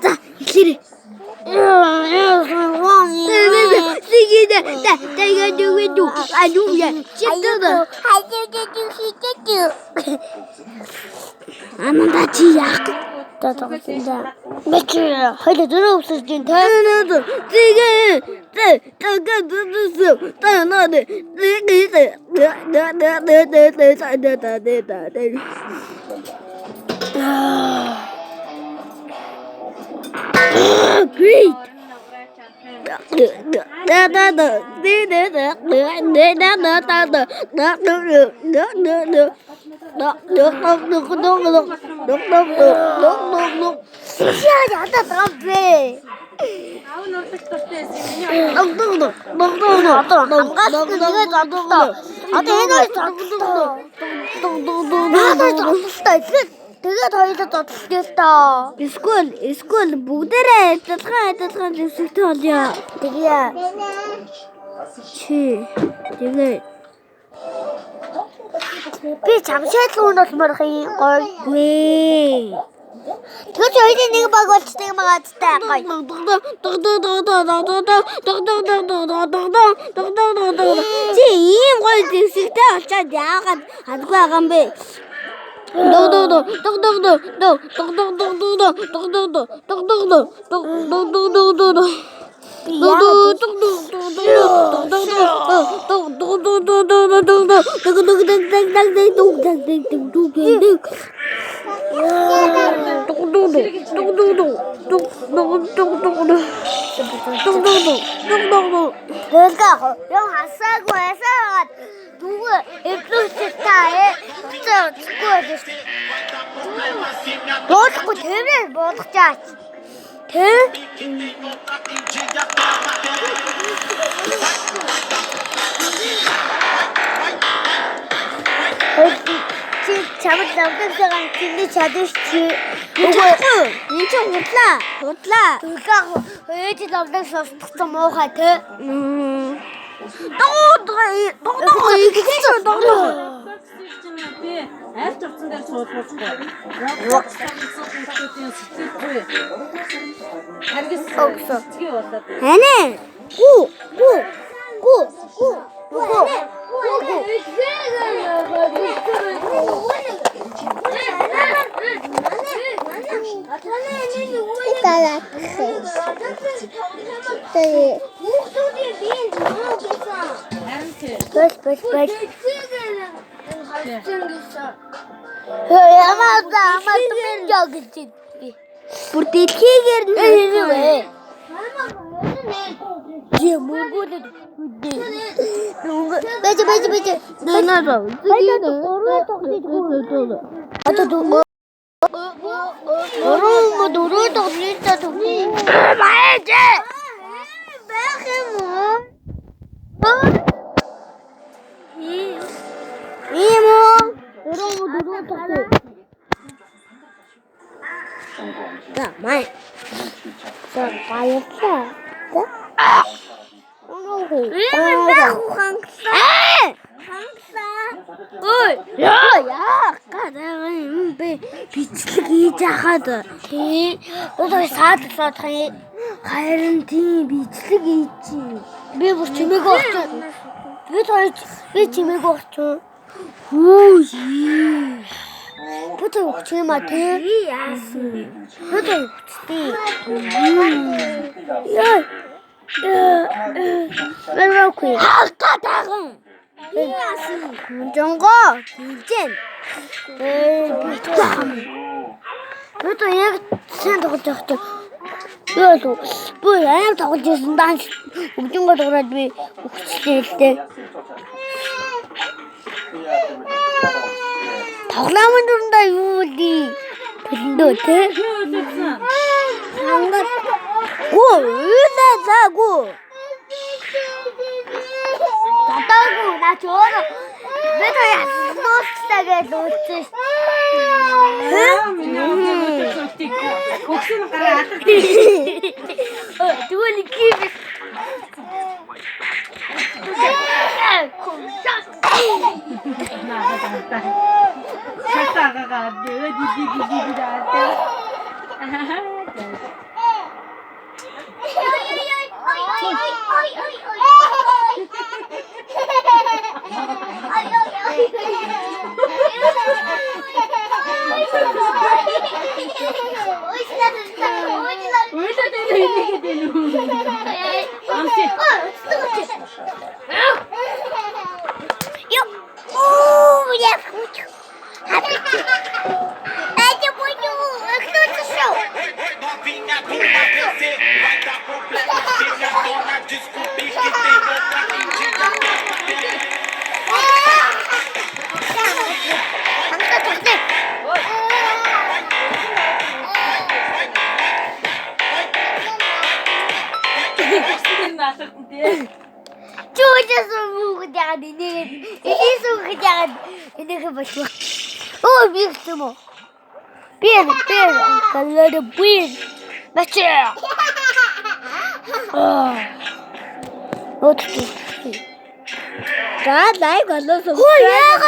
За, эхлээрэй. Ананда чи яах вэ? За тоглосон да. Мэч хоёул зөрөө өвсөж гин тэ. Great. Яа ядаа байгаа бэ? Аав нь урлах дуртай байсан юм. Одоо хамгаалт нэгээ зодтолтой. Одоо энэ хоёр зодтолтой. Надад зодтолтой. Тэгэхээр тэгээд хоёулаа зодтолтой л доо. Эсвэл эсвэл бүгдээрээ адилхан адилхан зэвсэгтэй болъё. Тэгээ. Чи тэгээ Би чамшаадлын үн болмоор юм гоё. гүй. Тэгэхээр чи хоёулын нэг баг болчтой юм аадтай гоё. Чи ийм гоё зэвсэгтэй болчоод яагаад хадгүй байгаа юм бэ? Би яагаад Тэгэлгүй юм хасаагүй хасаагаад нүгөө эвлүүлчихтаа ээ. Цэцгүй байж шүү. Буулахгүй тэрээр буулгачаач. Тэ? Чи чамд лавдагсагаан чиний чадвар чи Үгүй. Энд чинь худлаа. Худлаа. Тэгэлгүй ээж лавдаг сонсдогсон муухай тэ. Би аль ч утсан дээр суулгахгүй. Хүмүүсийн сэтгэлгүй. Харгас Өгсөн. сэтгэл болоод. Ханэ. Гү гү гү гү Үгүй. Харин тий. Бэл бэл бэл. Ямаа амаа түмэн жог гэж би. Бүр дэлхийгээр нь Энэ вэ? Чи мөргүүлээд үдээ. Бэж бэж бэж. Одоо дүү. Өрөө дөрөв тоглож төгөө. Байж. Байх юм уу? Ийм үү? Өрөө дөрөв тоглож. За, май. За баярлалаа. За. Өнөөхөө. Ийм байх уу хангалаа? Хангалаа. Ой, Яа яа. гадаа юм бэ? Бичлэг хийж хахад Тий. Одоо саадлаад хай. харин тийм бичлэг хийж чи. Би бүр чимээгүй орчих. Би хоёр би чимээгүй орчих. Хүү. Би тэр өгч юм а тий. Би яасан? Би тэр өгчтэй. Яа. Мэрвэгүй. Халкатаган. Би яасан? Жонго хилжэн. Э би Би тэр яг сайн тоглож явах чинь. Би бол би аим тоглож байсан даанч өвдөнгөө дуурайд би өгчлээ л дээ. Тоглоомын дүрэндээ юу вэ? Тэрэндөө тий. Би үлдсэн. Хангал. Гүү, уйлаа заагүй. Задаагүй наа чи өөрөө би тэр яснууцтай гэж үлдсэн шүү. Миний үлдсэн. Өгсөн гараа алга. Тэгвэл гів. Шатаагаа ди ди ди ди ди. алгадана тий. Чи уучаасан хүүхэд яагаад инээгээд илээсэн хүүхэд яагаад инээхэ болов. Оо би гэсэн юм уу? Би би галер би бачи. Аа. Өт. За, лайк болоо. Хөө яагаад